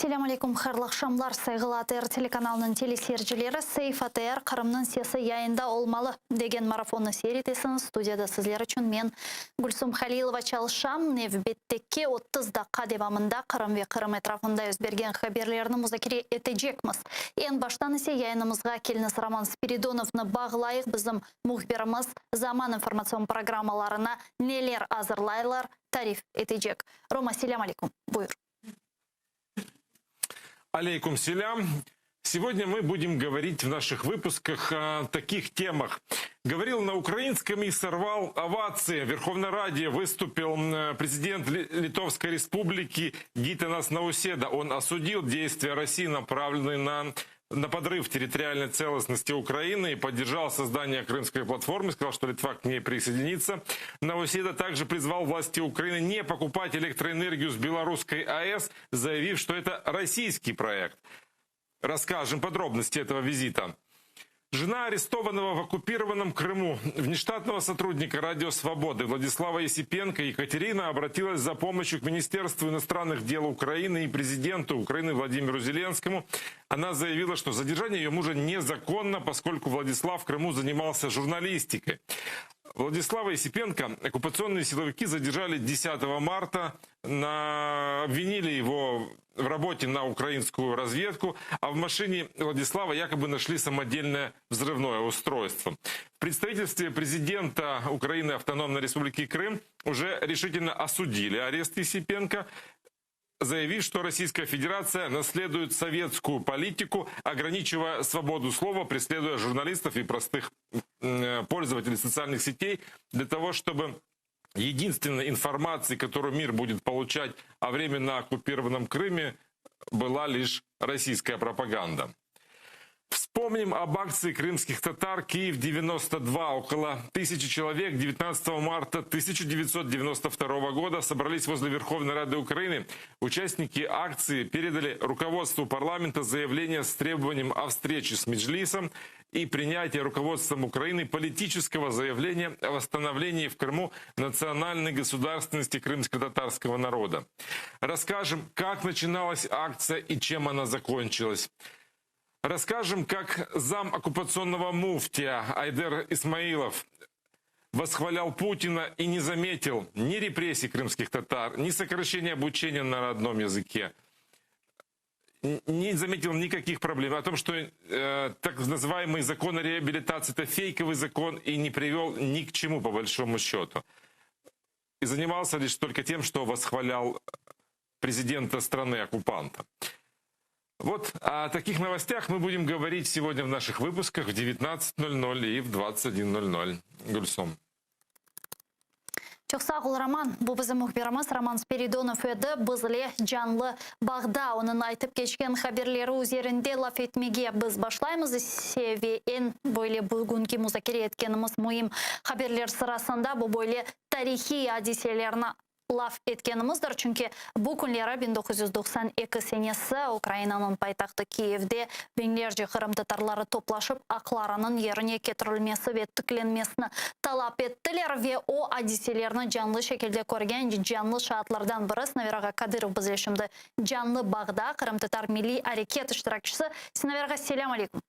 Selâm aleyküm, hayırlı aqşamlar, sayğılı ATR telekanalınıñ teleseyircileri, Seyf ATR, Qırımnıñ sesi yayında olmalı degen marafonnı seyir etesiñiz. Studiyada sizler içün men, Gülsum Halilova, çalışam. Nevbetteki 30 daqqa devamında Qırım ve Qırım etrafında yüz bergen haberlerni muzakere etecekmiz. Eñ baştan ise yayınımızğa keliñiz Roman Spiridonovnı bağlayıq, bizim mühbirimiz Zaman informatsion programmalarına neler azırlaylar, tarif etecek. Roma, selâm aleyküm, buyur. Алейкум селям. Сегодня мы будем говорить в наших выпусках о таких темах. Говорил на украинском и сорвал овации. В Верховной Раде выступил президент Литовской Республики Гитанас Науседа. Он осудил действия России, направленные на на подрыв территориальной целостности Украины и поддержал создание Крымской платформы, сказал, что Литва к ней присоединится. Науседа также призвал власти Украины не покупать электроэнергию с белорусской АЭС, заявив, что это российский проект. Расскажем подробности этого визита. Жена арестованного в оккупированном Крыму внештатного сотрудника «Радио Свободы» Владислава Есипенко Екатерина обратилась за помощью к Министерству иностранных дел Украины и президенту Украины Владимиру Зеленскому. Она заявила, что задержание ее мужа незаконно, поскольку Владислав в Крыму занимался журналистикой. Владислава Есипенко оккупационные силовики задержали 10 марта, на... обвинили его в работе на украинскую разведку, а в машине Владислава якобы нашли самодельное взрывное устройство. В представительстве президента Украины Автономной Республики Крым уже решительно осудили арест Есипенко, заявив, что Российская Федерация наследует советскую политику, ограничивая свободу слова, преследуя журналистов и простых пользователей социальных сетей для того, чтобы единственной информацией, которую мир будет получать о временно оккупированном Крыме, была лишь российская пропаганда. Вспомним об акции крымских татар «Киев-92». Около тысячи человек 19 марта 1992 года собрались возле Верховной Рады Украины. Участники акции передали руководству парламента заявление с требованием о встрече с Меджлисом и принятии руководством Украины политического заявления о восстановлении в Крыму национальной государственности крымско-татарского народа. Расскажем, как начиналась акция и чем она закончилась. Расскажем, как зам оккупационного муфтия Айдер Исмаилов восхвалял Путина и не заметил ни репрессий крымских татар, ни сокращения обучения на родном языке, не заметил никаких проблем. О том, что так называемый закон о реабилитации – это фейковый закон и не привел ни к чему, по большому счету. И занимался лишь только тем, что восхвалял президента страны-оккупанта. Вот о таких новостях мы будем говорить сегодня в наших выпусках в 19.00 и в 21.00. Гульсом. Çoq sağ ol, Roman. Bu bizim mühbirimiz Roman Spiridonov edi. Bizle canlı bağda onıñ aytıp keçken haberleri üzerinde laf etmege biz başlaymız ise ve eñ böyle bugünki muzakere etkenimiz müim haberler sırasında bu böyle tarihiy adiselerni laf etkenimizdir, çünki bu künleri 1992 senesi Ukrainanıñ paytahtı Kiyevde biñlerce qırımtatarları toplaşıp, aqlarınıñ yerine ketirilmesi ve tiklenmesini talap ettiler ve o adiselerni canlı şekilde körgen canlı şaatlardan biri Sinaver ağa Kadırov bizle şimdi canlı bağda, qırımtatar milliy areket iştirakçisi. Sinaver ağa, selâm aleyküm.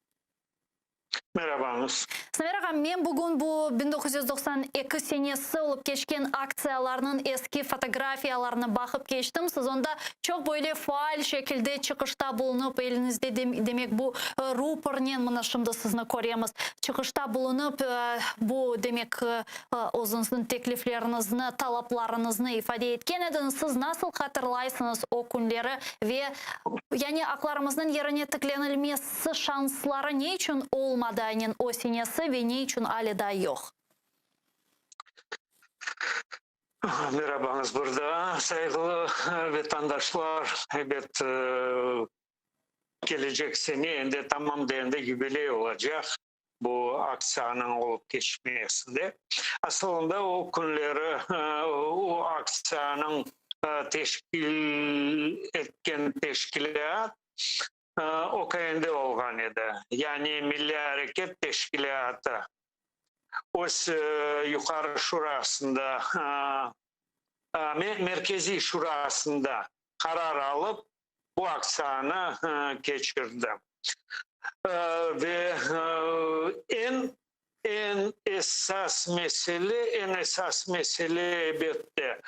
Merabañız. Sinaver ağa, men bugün bu 1992 senesi olıp keçken aktsiyalarnıñ eski fotografiyalarını baqıp keçtim. Siz onda çoq böyle faal şekilde çıqışta bulunıp, eliñizde demek bu rupornen, mına şimdi sizni köremiz, çıqışta bulunıp, bu demek özüñizniñ teklifleriñizni, talaplarıñıznı ifade etken ediñiz. Siz nasıl hatırlaysıñız o künleri ve yani aqlarımıznıñ yerine tiklenilmesi şansları ne içün olmadı aynen o senesi ve ne içün ale daa yoq? Merabañız bir daa, sayğılı vetandaşlar. Ebet, kelecek sene endi tamam da endi yubiley olacaq bu aktsiyanıñ olıp keçmesinde. Asılında o künleri o aktsiyanıñ teşkil etken teşkilât OKND olğan edi, yani Milliy areket teşkilâtı öz Yuqarı Şurasında, Merkeziy Şurasında qarar alıp, bu aktsiyanı keçirdi. Ve eñ eñ esas mesele, eñ esas mesele, elbette,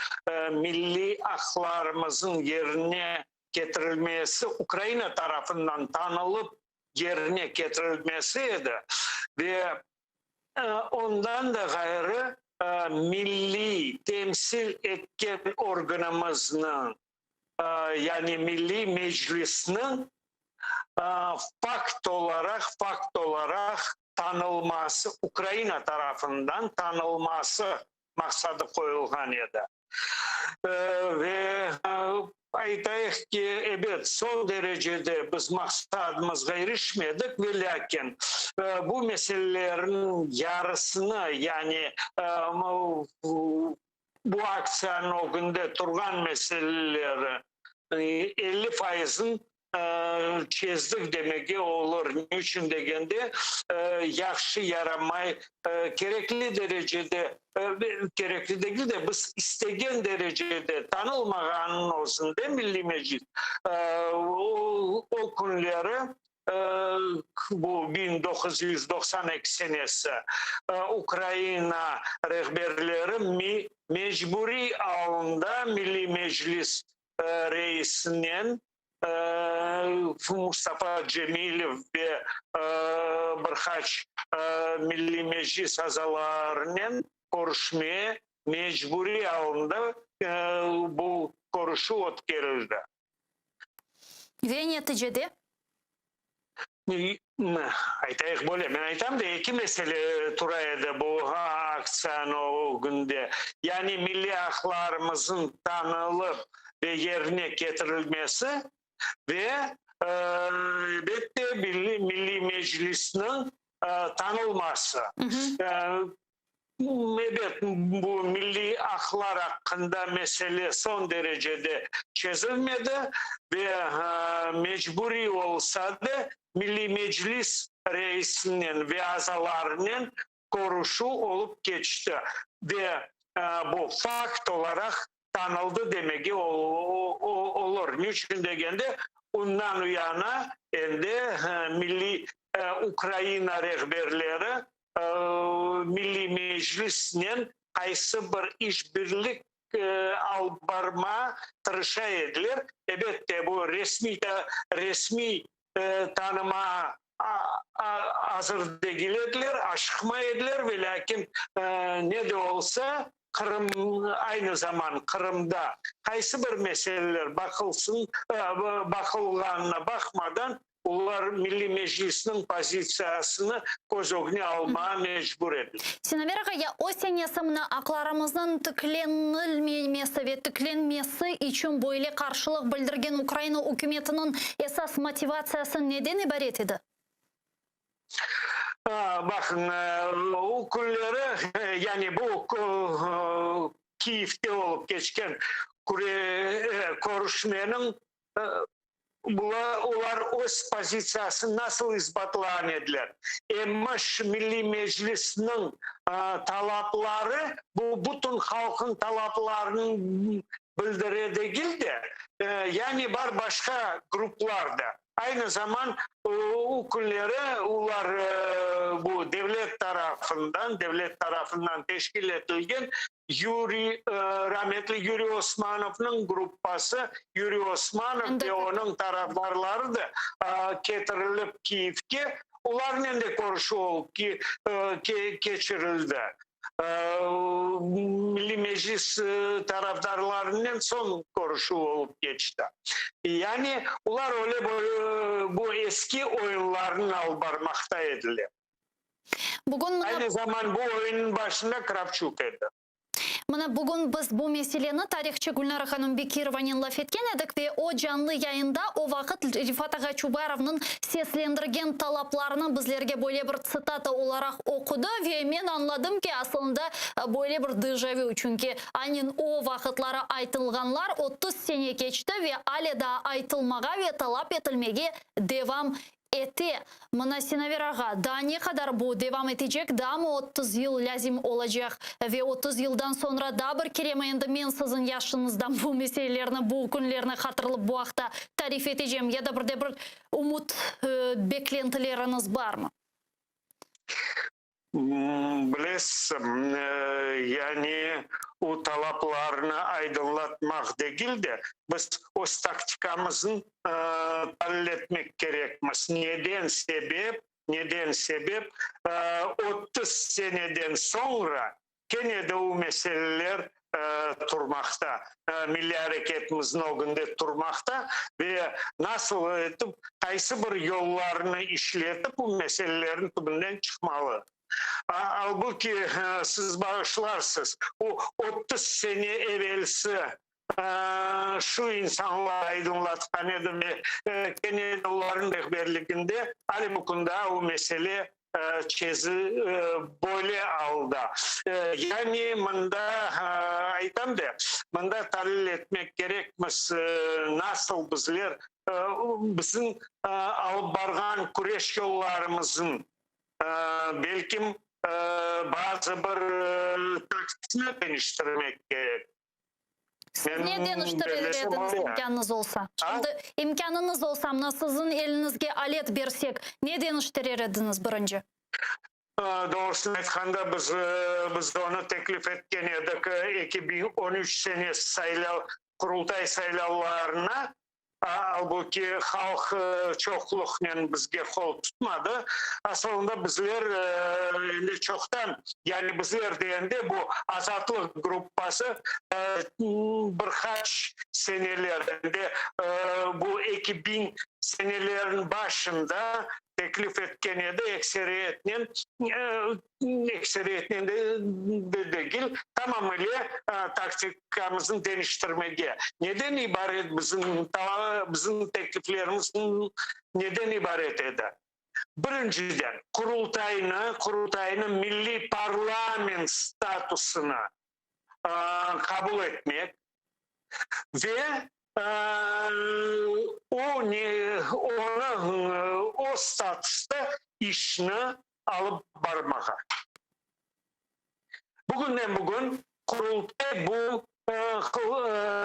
milliy aqlarımızıñ yerine ketirilmesi, Ukraina tarafından tanılıp yerine ketirilmesi edi. Ve ondan da ğayrı, milliy temsil etken organımıznıñ, yani Milliy Meclisniñ fakt olaraq, fakt olaraq tanılması, Ukraina tarafından tanılması maqsadı qoyulğan edi. Ve aytayıq ki, ebet, soñ derecede biz maqsadımızğa irişmedik, ve lâkin bu meselelerniñ yarısını, yani bu aktsiyanıñ ögünde turğan meseleleri 50 fayızın çezdik demege olur. Ne içün degende, yahşı yaramay, kerekli derecede, kerekli degil de, biz istegen derecede tanılmağanınıñ özünde Milliy Meclis o künleri, bu 1992 senesi, Ukraina rehberleri mecburiy alında Milliy Meclis reisinen Mustafa Cemilev ve bir qaç Milliy Meclis azalarınen körüşmeye mecburiy alında bu körüşüv ötkerildi. Ve neticede? Aytayıq böyle, men aytam da, eki mesele tura edi bu aktsiyanıñ ögünde. Yani milliy aqlarımızıñ tanılıp ve yerine ketirilmesi ve, elbette, Milliy Meclisniñ tanılması. Ebet, bu milliy aqlar aqqında mesele soñ derecede çezilmedi ve mecburiy olsa da, Milliy Meclis reisinen ve azalarınen körüşüv olıp keçti ve bu fakt olaraq tanıldı demege olur. Ne içün degende, ondan uyana endi milliy Ukraina rehberleri Milliy Meclisnen qaysı bir işbirlik alıp barmağa tırışa ediler. Ebette, bu resmiy resmiy tanıma azır degil ediler, aşıqmay ediler, velâkin ne de olsa, Qırım, aynı zaman Qırımda qaysı bir meseleler baqılsın, baqılğanına baqmadan, olar Milliy Meclisniñ pozitsiyasını köz ögüne almağa mecbur ediler. Sinaver ağa, ya o senesi mına aqlarımıznıñ tiklenilmemesi ve tiklenmesi içün böyle qarşılıq bildirgen Ukraina ükümetiniñ esas motivatsiyası neden ibaret edi? Baqıñ, o künleri, yani bu Kiyevde olıp keçken körüşmeniñ olar öz pozitsiyasını nasıl isbatlağan ediler? Emiş, Milliy Meclisniñ talapları bu bütün halqnıñ talaplarını bildire degil de, yani bar başqa gruplar da. Aynı zaman o künleri olar bu devlet tarafından, devlet tarafından teşkil etilgen Yuriy, rametli Yuriy Osmanovnıñ gruppası, Yuriy Osmanov ve onıñ tarafdarları da ketirilip Kiyevge, olarnen de körüşüv olıp keçirildi. Milliy Meclis tarafdarlarınen soñ körüşüv olıp keçti. Yani olar öyle bu eski oyunlarnı alıp barmaqta ediler. Bugün mına. Aynı zaman bu oyunnıñ başında Kravçuk edi. Mına bugün biz bu meseleni tarihçı Gülnara hanım Bekirovanen laf etken edik ve o canlı yayında o vaqıt Refat ağa Çubarovnıñ seslendirgen talaplarını bizlerge böyle bir tsitata olaraq oqudı ve men añladım ki, asılında böyle bir dejavü, çünki aynen o vaqıtları aytılğanlar 30 sene keçti ve ale daa aytılmağa ve talap etilmege devam. ete. Mına, Sinaver ağa, daa ne qadar bu devam etecek, daamı 30 yıl lâzim olacaq ve 30 yıldan soñra daa bir keremi endi men siziñ yaşıñızdan bu meselelerni, bu künlerni hatırlıp bu aqta tarif etecem ya da bir de bir ümüt, beklentileriñiz barmı? Bilesiz, yani o talaplarnı aydınlatmaq degil de, biz öz taktikamıznı talil etmek kerekmiz. Neden sebep, neden sebep 30 seneden soñra kene de o meseleler turmaqta, milliy areketimizniñ ögünde turmaqta ve nasıl etip, qaysı bir yollarnı işletip bu meselelerniñ tübünden çıqmalı. Albuki, siz bağışlarsız, o 30 sene evelsi şu insanlar aydınlatqan edi ve kene de olarnıñ rehberliginde ale bu kün daa o mesele çezi böyle alda. Yani mında aytam da, mında talil etmek kerekmiz, nasıl bizler bizim alıp barğan küreş yollarımızın, belkim, bazı bir taktikni deñiştirmek kerek. Siz ne deñiştirir ediñiz imkânıñız olsa? Şimdi imkânıñız olsa, mına siziñ eliñizge alet bersek, ne deñiştirer ediñiz birinci? Doğrusını aytqanda, biz biz onı teklif etken edik 2013 senesi saylav, Qurultay saylavlarına. Albuki halq çoqluqnen bizge qol tutmadı. Asılında bizler endi çoqtan, yani bizler degende bu Azatlıq gruppası bir qaç seneler, endi bu 2000 senelerniñ başında teklif etken edi, ekseriyetnen, ekseriyetnen de degil, tamamıle taktikamıznı deñiştirmege. Neden ibaret bizim bizim tekliflerimiz neden ibaret edi? Birinciden, Qurultaynı, Qurultaynı milliy parlament statusına qabul etmek ve o ne onı o statusta işni alıp barmağa. Bugünden bugün Qurultay bu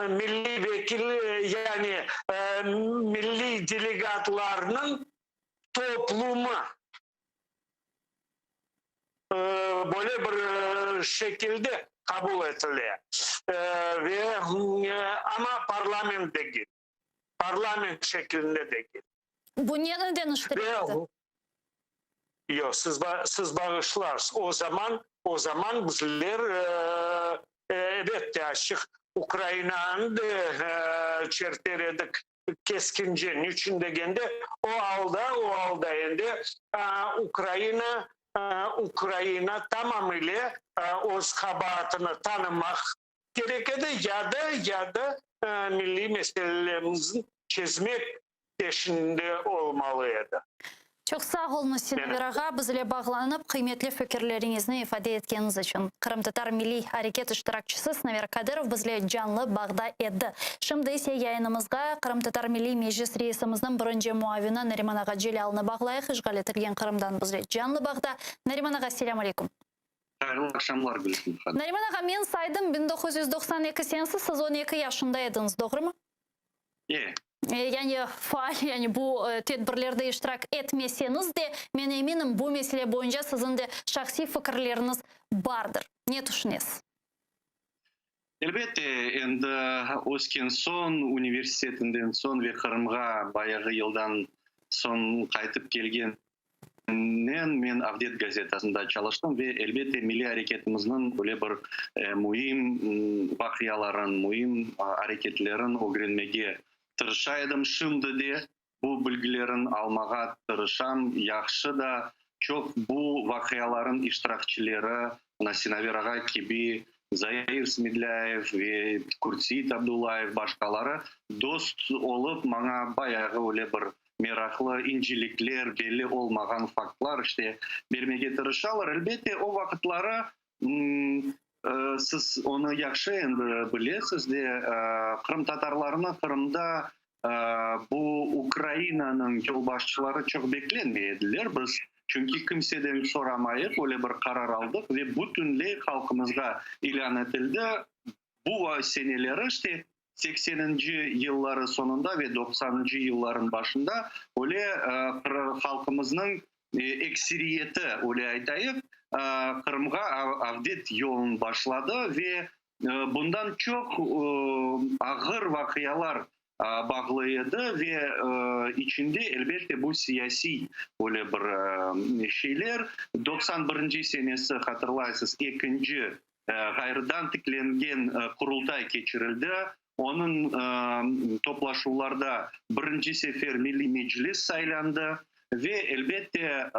milliy vekil, yani milliy delegatlarnıñ toplumı böyle bir şekilde qabul etile ve amma parlament degil, parlament şeklinde degil. Bu neni deñiştirir edi? Yoq, siz, siz bağışlarsız, o zaman, o zaman bizler, elbette, açıq Ukrainanı da çerter edik keskince. Niçün degende, o alda, o alda endi Ukraina, Ukraina tamamile öz qabaatını tanımaq kerek edi ya da, ya da milliy meselelerimizni çezmek peşinde olmalı edi. Çoq sağ oluñız, Sinaver ağa, bizle bağlanıp, qıymetli fikirleriñizni ifade etkeniñiz içün. Qırımtatar milliy areket iştirakçisi Sinaver Kadırov bizle canlı bağda edi. Şimdi ise yayınımızğa Qırımtatar Milliy Meclis reisimizniñ birinci muavini Nariman ağa Celâlnı bağlayıq, işğal etilgen Qırımdan bizle canlı bağda. Nariman ağa, selâm aleyküm. Hayırlı aqşamlar, Gülsüm hanım. Nariman ağa, men saydım, 1992 senesi siz 12 yaşında ediñiz, doğrumı? E. Yani faal, yani bu tedbirlerde iştirak etmeseñiz de, men eminim, bu mesele boyunca siziñ de şahsiy fikirleriñiz bardır. Ne tüşünesiz? Elbette, endi ösken soñ, universitetinden soñ ve Qırımğa bayağı yıldan soñ qaytıp kelgen nen men Avdet gazetasında çalıştım ve, elbette, milliy areketimizniñ öyle bir müim vaqiaların, müim areketlerin ögrenmege tırışa edim. Şimdi de bu bilgilerin almağa tırışam. Yahşı da çoq bu vaqiaların iştirakçileri, mına Sinaver ağa kibi, Zair Smedlâyev ve Kürtseit Abdullayev, başqaları dost olıp, maña bayağı öyle bir meraqlı incelikler, belli olmağan faktlar, işte, bermege tırışalar. Elbette, o vaqıtları, siz onı yahşı endi bilesiz de, qırımtatarlarnı Qırımda. Bu Ukrainanıñ yolbaşçıları çoq beklenmey ediler. Biz, çünki kimseden soramayıp, öyle bir qarar aldıq ve bütünley halqımızğa ilân etildi. Bu seneleri, işte, sekseninci yılları soñunda ve doqsanıncı yıllarıñ başında öyle halqımıznıñ ekseriyeti, öyle aytayıq, Qırımğa avdet yolun başladı ve bundan çoq ağır vaqialar bağlı edi ve içinde, elbette, bu siyasiy öyle bir şeyler. 91-nci senesi, hatırlaysız, ekinci ğayrıdan tiklengen Qurultay keçirildi. Onıñ toplaşuvlarda birinci sefer Milliy Meclis saylandı ve, elbette,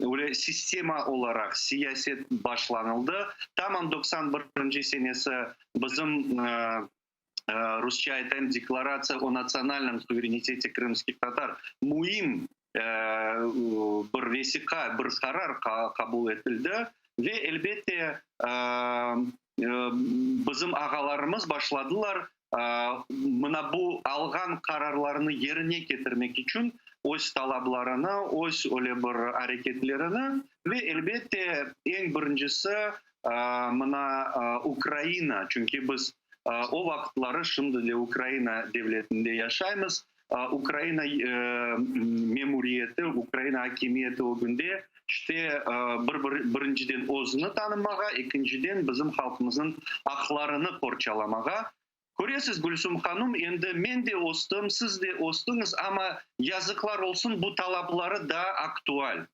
öyle sistema olaraq siyaset başlanıldı. Tamam 91-nci senesi bizim, rusça aytayım, Deklaratsiya o natsionalnom suverenitete krımskih tatar müim bir vesiqa, bir qarar qabul etildi ve, elbette, bizim ağalarımız başladılar mına bu alğan qararlarını yerine ketirmek içün öz talaplarını, öz öyle bir areketlerini ve, elbette, eñ birincisi mına Ukraina, çünki biz o vaqıtları, şimdi de Ukraina devletinde yaşaymız, Ukraina memuriyeti, Ukraina akimiyeti ögünde işte bir birinciden özüni tanımağa, ekinciden bizim halqımıznıñ aqlarını qorçalamağa. Köresiz, Gülsüm hanum, endi men de östüm, siz de östüñiz, amma yazıqlar olsun, bu talapları daa aktual.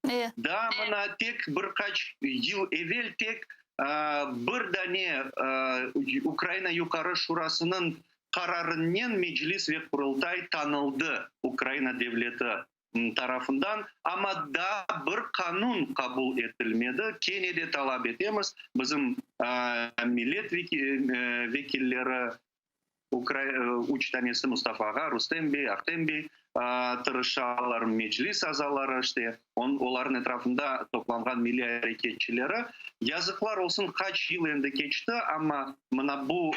Daa mına tek bir qaç yıl evel tek bir dane Ukraina Yuqarı Şurasınıñ qararınen Meclis ve Qurultay tanıldı Ukraina devleti tarafından, amma daa bir qanun qabul etilmedi. Kene de talap etemiz, bizim millet vekilleri, üç tanesi Mustafa ağa, Rustem bey, Ahtem bey tırışalar, Meclis azaları, işte, olarnıñ etrafında toplanğan milliy areketçileri. Yazıqlar olsun, qaç yıl endi keçti, amma mına bu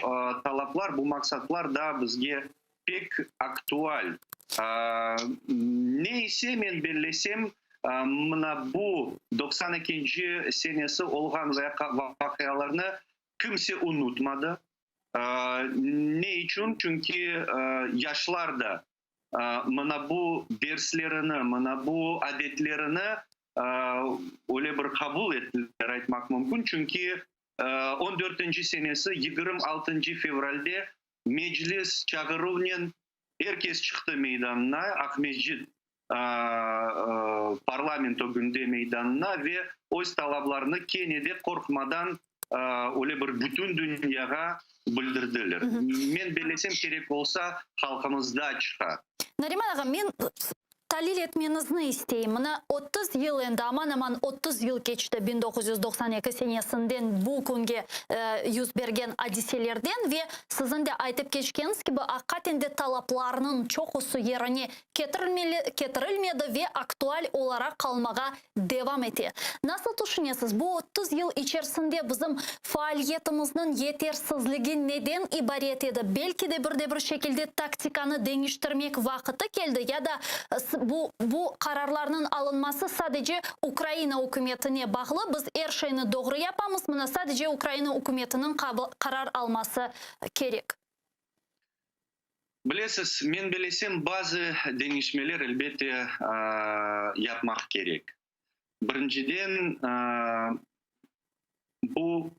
talaplar, bu maqsatlar daa bizge pek aktual. Ne ise, men bellesem, mına bu 92-nci senesi olğan vaqialarnı kimse unutmadı. Ne içün? Çünki yaşlar da mına bu derslerini, mına bu adetlerini öyle bir qabul ettiler aytmaq mümkün. Çünki on dörtünci senesi 26-ncı fevralde Meclis çağıruvnen er kes çıqtı meydanına, Aqmescit parlament ögünde meydanına ve öz talaplarını kene de qorqmadan öyle bir bütün dünyağa bildirdiler. Men bellesem, kerek olsa, halqımız da çıqa. Nariman ağa, men Talil etmeñizni isteyim. Mına 30 yıl endi, aman-aman 30 yıl keçti 1992 senesinden bu künge yüz bergen adiselerden ve siziñ de aytıp keçkeniñiz kibi, aqiqaten de talaplarnıñ çoqusı yerine ketirilmedi ve aktual olaraq qalmağa devam ete. Nasıl tüşünesiz, bu 30 yıl içerisinde bizim faaliyetimizniñ yetersizligi neden ibaret edi? Belki de bir de bir şekilde taktikanı deñiştirmek vaqıtı keldi ya da bu bu qararlarnıñ alınması sadece Ukraina ükümetine bağlı, biz er şeyni doğru yapamız, mına sadece Ukraina ükümetiniñ qarar alması kerek? Bilesiz, men bilesem, bazı deñişmeler, elbette, yapmaq kerek. Birinciden, bu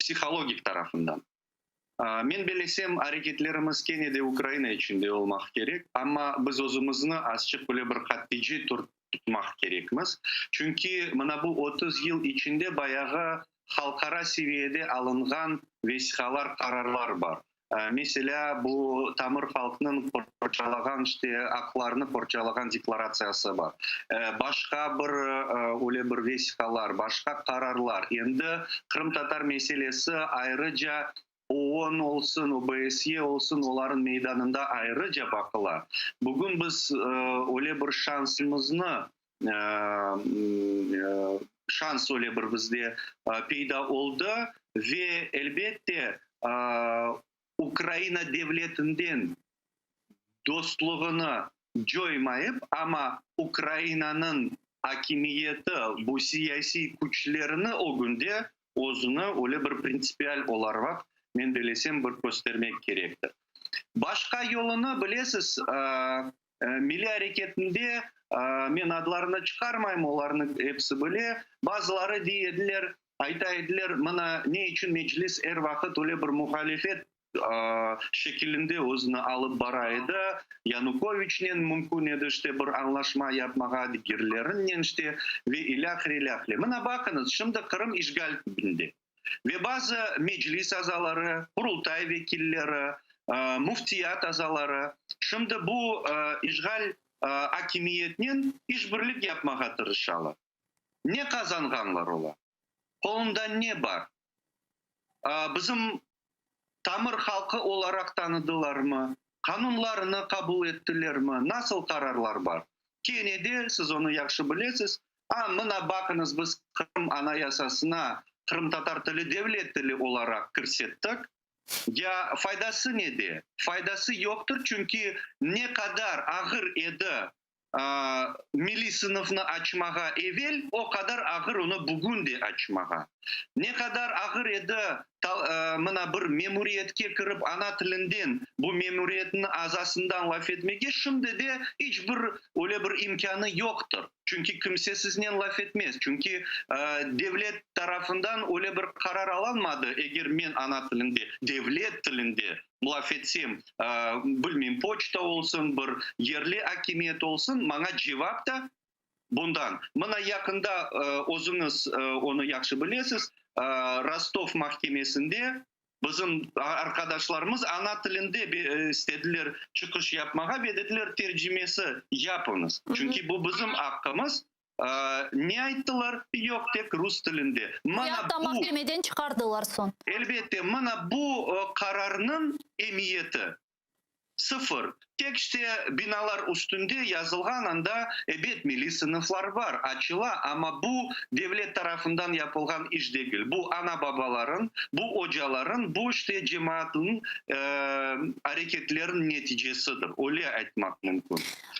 psihologik tarafından. Men bilesem, areketlerimiz kene de Ukraina içinde olmaq kerek, amma biz özümizni azçıq böyle bir qattici tutmaq kerekmiz. Çünki mına bu 30 yıl içinde bayağı halqara seviyede alınğan vesiqalar, qararlar bar. Meselâ, bu tamır halqnıñ qorçalağan, işte, aqlarını qorçalağan deklaratsiyası bar. Başqa bir öyle bir vesiqalar, başqa qararlar. Endi qırımtatar meselesi ayrıca OON olsun, OBSE olsun, olarnıñ meydanında ayrıca baqıla. Bugün biz öyle bir şansımıznı, şans öyle bir bizde peyda oldı ve, elbette, Ukraina devletinden. dostluğını coymayıp, amma Ukrainanıñ akimiyeti, bu siyasiy küçlerini ögünde özüni öyle bir printsipial olaraq, men belesem, bir köstermek kerektir. Başqa yolunı, bilesiz, Milliy areketinde, men adlarını çıqarmayım, olarnı episi bile, bazıları dey ediler, ayta ediler, mına, ne içün Meclis er vaqıt öyle bir muhalifet şekilinde özüni alıp bara edi, Yanukoviçnen mümkün edi işte bir añlaşma yapmağa, digerlerinen işte ve ilâhre, ilâhre. Mına baqıñız, şimdi Qırım işğal tübünde ve bazı Meclis azaları, Qurultay vekilleri, Müftiyat azaları şimdi bu işğal akimiyetnen işbirlik yapmağa tırışalar. Ne qazanğanlar olar? Qolunda ne bar? Bizim tamır halqı olaraq tanıdılarmı? Qanunlarını qabul ettilermi? Nasıl qararlar bar? Kene de, siz onı yahşı bilesiz, a, mına baqıñız, biz Qırım Anayasasına qırımtatar tili devlet tili olaraq kirsettik. Ya faydası nede? Faydası yoqtır, çünki ne qadar ağır edi milliy sınıfnı açmağa evel, o qadar ağır onı bugün de açmağa. Ne qadar ağır edi mına bir memuriyetke kirip ana tilinden bu memuriyetniñ azasından laf etmege, şimdi de iç bir öyle bir imkânı yoqtır. Çünki kimse siznen laf etmez. Çünki devlet tarafından öyle bir qarar alınmadı, eger men ana tilinde, devlet tilinde laf etsem, bilmeyim, poçta olsun, bir yerli akimiyet olsun, maña cevap da bundan. Mına yaqında, özüñiz onı yahşı bilesiz, Rostov mahkemesinde bizim arqadaşlarımız ana tilinde istediler çıqış yapmağa ve dediler, tercimesi yapıñız, çünki bu bizim aqqımız. Ne ayttılar? Yoq, tek rus tilinde. Ve atta mahkemeden çıqardılar soñ. Elbette, mına bu qararnıñ emiyeti sıfır. Tek işte binalar üstünde yazılğan anda, ebet, milliy sınıflar bar, açıla, amma bu devlet tarafından yapılğan iş degil. Bu ana-babaların, bu ocaların, bu işte cemaatnıñ areketleriniñ neticesidir, öyle aytmaq mümkün.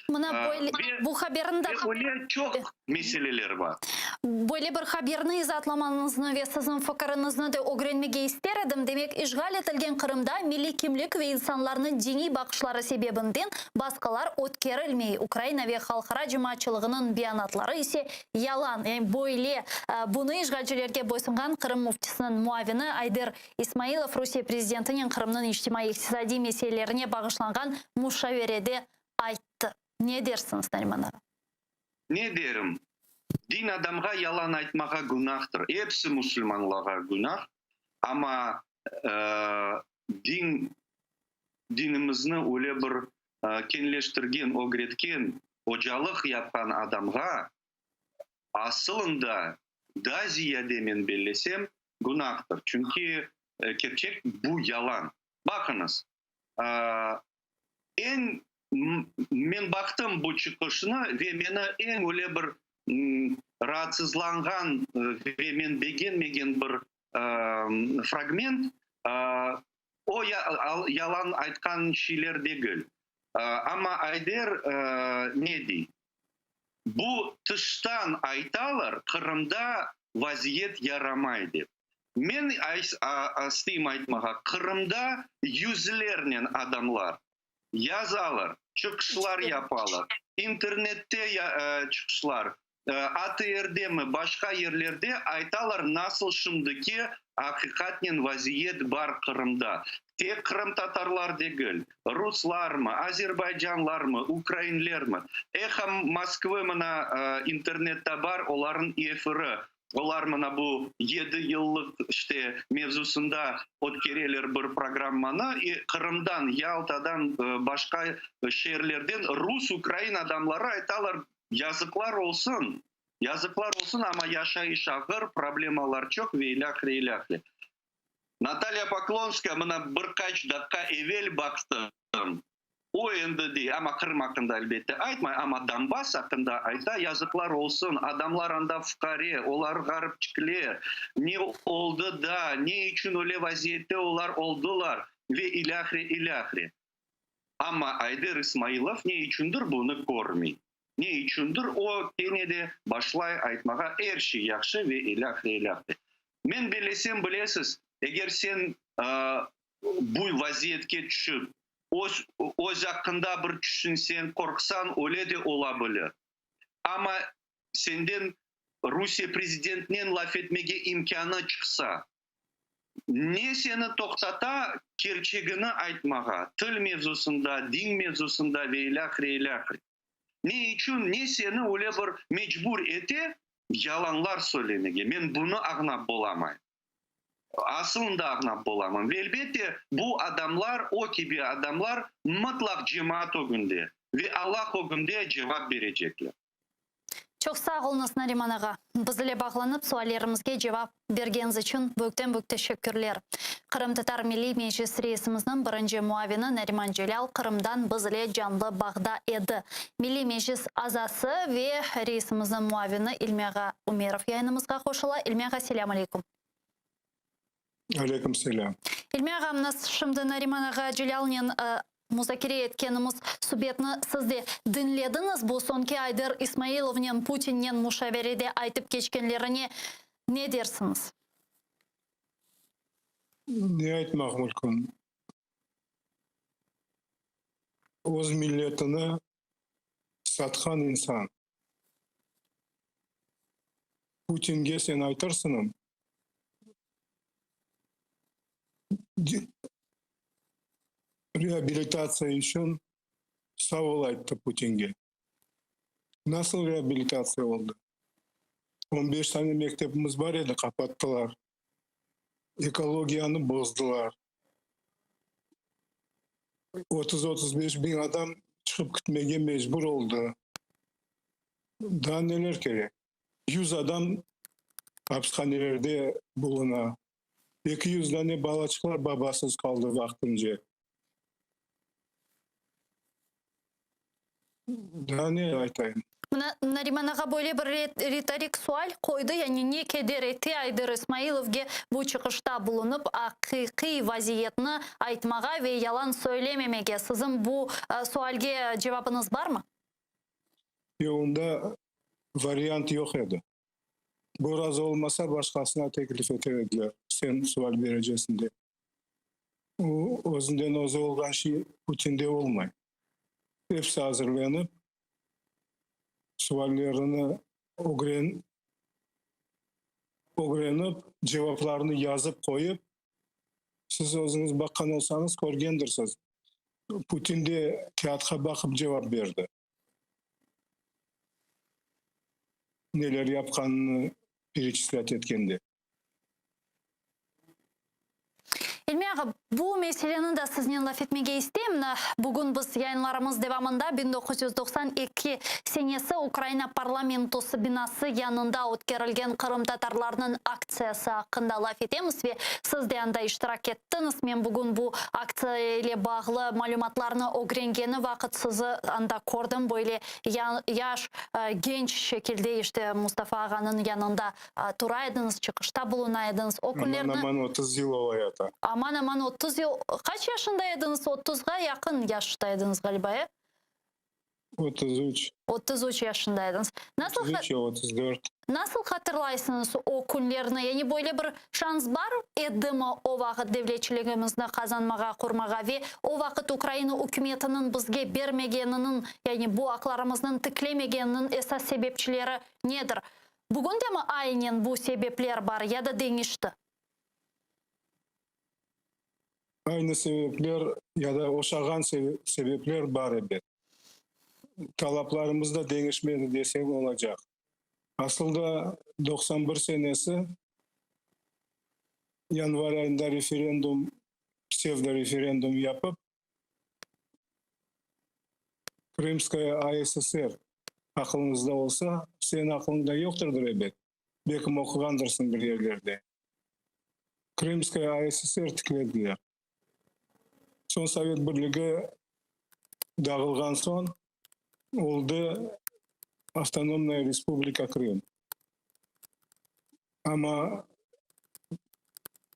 Mına böyle bu haberni de. Ve öyle çoq meseleler bar. Böyle bir haberni izaatlamanıñıznı ve siziñ fikiriñizni de ögrenmege ister edim. Demek, işğal etilgen Qırımda milliy kimlik ve insanlarnıñ diniy baqışları sebebinden basqılar ötkerilmey, Ukraina ve halqara cemaatçılığınıñ beyanatları ise yalan. Yani böyle bunı işğalcilerge boysunğan Qırım müftisiniñ muavini Ayder İsmailov Rusiye prezidentinen Qırımnıñ içtimaiy-iqtisadiy meselelerine bağışlanğan muşaverede ayttı. Ne dersiñiz, Nariman ağa? Ne derim? Din adamğa yalan aytmağa günahtır. Episi musulmanlarğa günah, amma din, dinimizni öyle bir keñleştirgen, ögretken, ocalıq yapqan adamğa asılında daa ziyade men bellesem, günahtır. Çünki kerçek bu yalan. Baqıñız, eñ men baqtım bu çıqışnı ve meni eñ öyle bir raatsızlanğan ve men begenmegen bir fragment, o yalan aytqan şeyler degil. Amma Ayder ne dey? Bu tıştan aytalar, Qırımda vaziyet yaramay dep. Men isteyim aytmağa, Qırımda yüzlernen adamlar yazalar, çıqışlar yapalar, internette çıqışlar, ATRdemi, başqa yerlerde aytalar, nasıl şimdiki aqiqatnen vaziyet bar Qırımda. Tek qırımtatarlar degil, ruslarmı, azerbaycanlarmı, ukrainlermi. Eho Moskvı mına internette bar, olarnıñ efiri, olar mına bu yedi yıllıq işte mevzusında ötkereler bir programmanı, Qırımdan, Yaltadan, başqa şeerlerden rus, ukrain adamları aytalar, yazıqlar olsun, yazıqlar olsun, amma yaşayış ağır, problemalar çoq ve ilâhre, ilâhre. Natalya Poklonskaya, mına bir qaç daqqa evel baqtım, o endi dey, amma Qırım aqqında elbette aytmay, amma Donbass aqqında ayta, yazıqlar olsun, adamlar anda fuqare, olar ğaripçikler, ne oldı da, ne içün öyle vaziyette olar oldılar ve ilâhre, ilâhre. Amma Ayder İsmailov ne içündir bunı körmey. Ne içündir o kene de başlay aytmağa er şey yahşı ve ilâhre, ilâhre. Men bellesem, bilesiz, eger sen bu vaziyetke tüşip, öz, öz aqqında bir tüşünseñ, qorqsañ, öyle de ola bilir. Amma senden Rusiye prezidentinen laf etmege imkânı çıqsa, ne seni toqtata kerçegini aytmağa, til mevzusında, din mevzusında ve ilâhre, ilâhre? Ne içün, ne seni öyle bir mecbur ete yalanlar söylemege? Men bunı añlap bolamayım. Asılında añlap bolamam. Ve elbette, bu adamlar, o kibi adamlar mıtlaq cemaat ögünde ve Allah ögünde cevap berecekler. Çoq sağ oluñız, Nariman ağa. Biz ile bağlanıp, suallerimizge cevap bergeniñiz içün büyükten-büyük teşekkürler. Qırımtatar Milliy Meclis reisimizniñ birinci muavini Nariman Celâl Qırımdan biz ile canlı bağda edi. Milliy Meclis azası ve reisimizniñ muavini İlmi ağa Ümerov yayınımızğa qoşula. İlmi ağa, selâm aleyküm. Aleyküm selâm. İlmi ağa, mına şimdi Nariman ağa Celâlnen muzakere etkenimiz subetni siz de diñlediñiz. Bu soñki Ayder İsmailovnen Putinnen muşaverede aytıp keçkenlerine ne dersiñiz? Ne aytmaq mülkün? Öz milletini satqan insan. Putinge sen aytırsıñm, reabilitatsiya içün sağ ol ayttı Putinge. Nasıl reabilitatsiya oldı? On beş tane mektebimiz bar edi, qapattılar. Ekologiyanı bozdılar. 30-35 biñ adam çıqıp ketmege mecbur oldı. Daa neler kerek? 100 adam apishanelerde buluna. 200 dane balaçıqlar babasız qaldı vaqtınca. Daa ne aytayım? Mına, Nariman ağa böyle bir ritorik sual qoydı, yani ne keder ete Ayder İsmailovge bu çıqışta bulunıp, aqiqiy vaziyetni aytmağa ve yalan söylememege? Siziñ bu sualge cevabıñız barmı? Yoq, onda variant yoq edi. Bu razı olmasa, başqasına teklif eter ediler, sen sual berecesiñ dep. O, özünden özü olğan şey Putinde olmay. Episi azırlanıp, suallerini ögren, ögrenip, cevaplarını yazıp qoyıp, siz özüñiz baqqan olsañız, körgendirsiz, Putin de kâğıtqa baqıp cevap berdi. Neler yapqanını pereçislât etkende. İlmi ağa, bu meseleni da siznen laf etmege isteyim. Bugün biz yayınlarımız devamında 1992 senesi Ukraina parlamentosı binası yanında ötkerilgen qırımtatarlarnıñ aktsiyası aqqında laf etemiz ve siz de anda iştirak ettiñiz. Men bugün bu aktsiya ile bağlı malümatlarnı ögrengeni vaqıt sizi anda kördim, böyle yaş, genç şekilde işte Mustafa ağanıñ yanında Tura ediñiz, çıqışta buluna ediñiz. O künlerni. Aman-aman 30 yıl ola yata. Aman-aman 30 yıl. Qaç yaşında ediñiz? Otuzğa yaqın yaşta ediñiz, ğaliba, e? 33. 33 yaşında ediñiz. Nasıl. 33 ya 34. Nasıl hatırlaysıñız o künlerni? Yani böyle bir şans bar edimi o vaqıt devletçiligimizni qazanmağa, qurmağa ve o vaqıt Ukraina ükümetiniñ bizge bermegeniniñ, yani bu aqlarımıznıñ tiklemegeniniñ esas sebepçileri nedir? Bugün de mi aynen bu sebepler bar ya da deñişti? Aynı sebepler ya da oşağan sebepler bar ebet. Talaplarımız da deñişmedi desek olacaq. Asıl da 91 senesi yanvar ayında referendum, psevdo-referendum yapıp, Krımskaya ASSR aqılıñızda olsa, seniñ aqılıñda yoqtırdır ebet, belkim oquğandırsıñ bir yerlerde. Krımskaya ASSR tiklediler. Soñ Sovet Birligi dağılğan soñ oldı Avtonomnaya Respublika Krım. Amma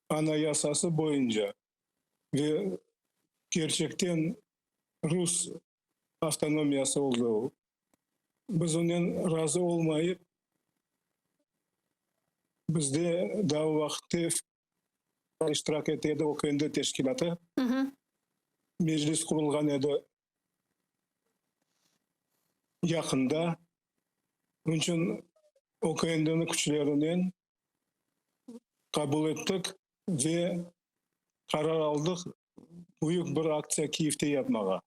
Anayasası boyunca ve kerçekten. Rus avtonomiyası oldı o. Biz onen razı olmayıp, bizde daa o vaqıtte iştirak ete edi OKND teşkilâtı. Meclis qurulğan edi yaqında. Onıñ içün OKNDniñ küçlerinen qabul ettik ve qarar aldıq büyük bir aktsiya Kiyevde yapmağa.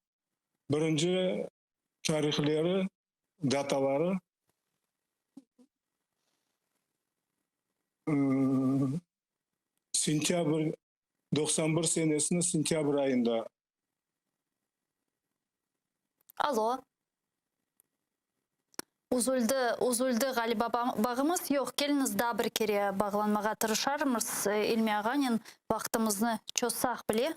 Birinci tarihleri, dataları sentâbr 91 senesiniñ sentâbr ayında. Alo. Üzüldi, üzüldi ğaliba bağımız. Yoq, keliñiz daa bir kere bağlanmağa tırışarmız İlmi ağanen, vaqtımıznı çozsaq bile.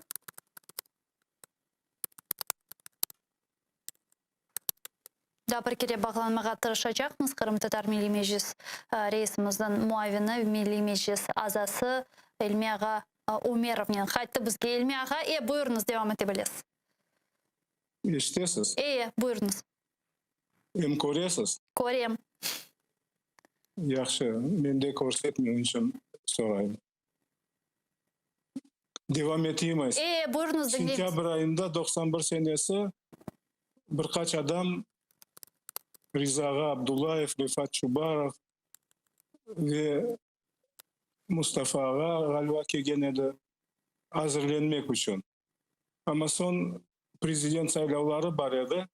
Daa bir kere bağlanmağa tırışacaqmız Qırımtatar Milliy Meclis reisimizniñ muavini, Milliy Meclis azası İlmi ağa Umerovnen. Qayttı bizge İlmi ağa. E, buyurıñız, devam ete bilesiz. Eşitesiz? E, buyurıñız. Em köresiz? Körem. Yahşı, mende körsetmey, onıñ içün sorayım. Devam eteyim aysa. E, buyurıñız, diñleymiz. Sentâbr ayında 91 senesi bir qaç adam, Riza ağa Abdullayev, Refat Çubarov ve Mustafa ağa ğaliba kelgen edi azırlenmek içün. Amma soñ prezident saylavları bar edi,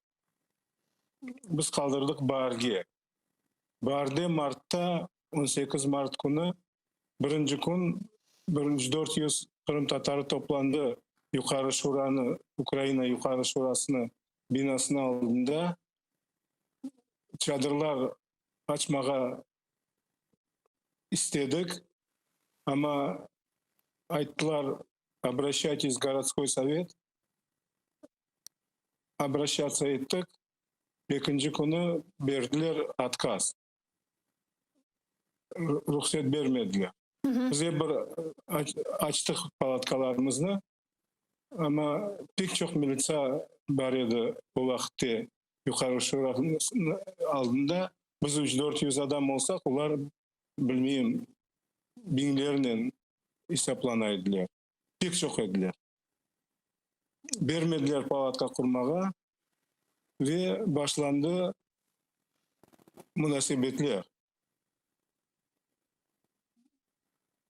biz qaldırdıq baarge. Baarde martta, 18 mart künü, birinci kün bir 400 qırımtatarı toplandı Yuqarı Şuranı, Ukraina Yuqarı Şurasını binasınıñ aldında çadırlar açmağa istedik, amma ayttılar, obraşaytes v gorodskoy sovet, obraşatsa ettik, ekinci künü berdiler otkaz, ruhset bermediler. Biz ep bir açtıq palatkalarımıznı, amma pek çoq militsiya bar edi o vaqıtte Yuqarı Şuranıñ aldında. Biz üç-dört yüz adam olsaq, olar, bilmeyim, biñlernen esaplana ediler. Pek çoq ediler. Bermediler palatka qurmağa ve başlandı munasebetler.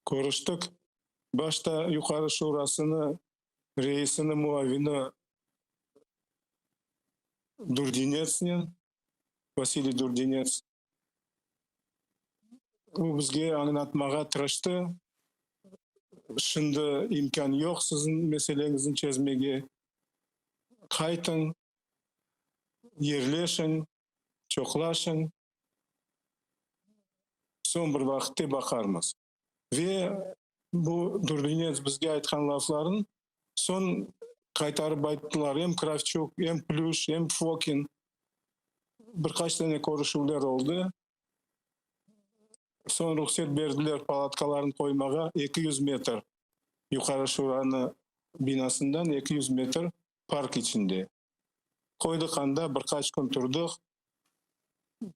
Körüştik. Başta Yuqarı Şurasını reisiniñ muavini Durdinetsnen, Vasiliy Durdinets, o bizge añlatmağa tırıştı, şimdi imkân yoq siziñ meseleñizni çezmege, qaytıñ, yerleşiñ, çoqlaşıñ, soñ bir vaqıtte baqarmız. Ve bu Durdinets bizge aytqan lafların soñ qaytarıp ayttılar em Kravçuk, em Plüş, em Fokin. Bir qaç dane körüşüvler oldı. Soñ ruhset berdiler palatkalarnı qoymağa 200 metr Yuqarı Şuranı binasından 200 metr park içinde. Qoydıq anda, bir qaç kün turdıq.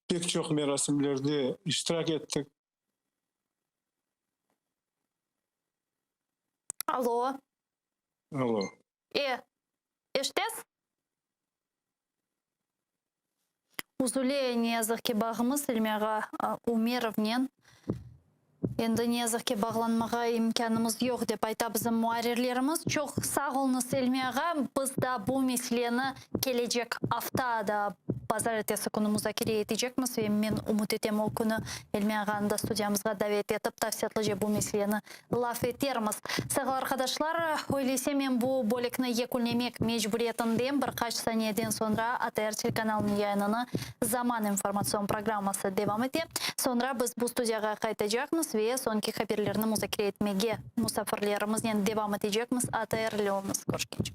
Pek çoq merasimlerde iştirak ettik. Alo. Alo. E, eşitesiz? Üzüle, ne yazıq ki, bağımız İlmi ağa Umerovnen. Endi, ne yazıq ki, bağlanmağa imkânımız yoq, dep ayta bizim muarrirlerimiz. Çoq sağ oluñız, İlmi ağa. Biz da bu meseleni kelecek afta da bazarertesi künü muzakere etecekmiz ve men ümüt etem, o künü İlmi ağanı da studiyamızğa davet etip, tafsilâtlıca bu meseleni laf etermiz. Sayğılı arqadaşlar, öyleyse men bu bölükni yekünlemek mecburiyetindem. Bir qaç saniyeden soñra ATR telekanalınıñ yayınını Zaman informatsion programması devam ete. Soñra biz bu studiyağa qaytacaqmız ve soñki haberlerni muzakere etmege musafirlerimiznen devam etecekmiz. ATR ile olunız. Körüşkence.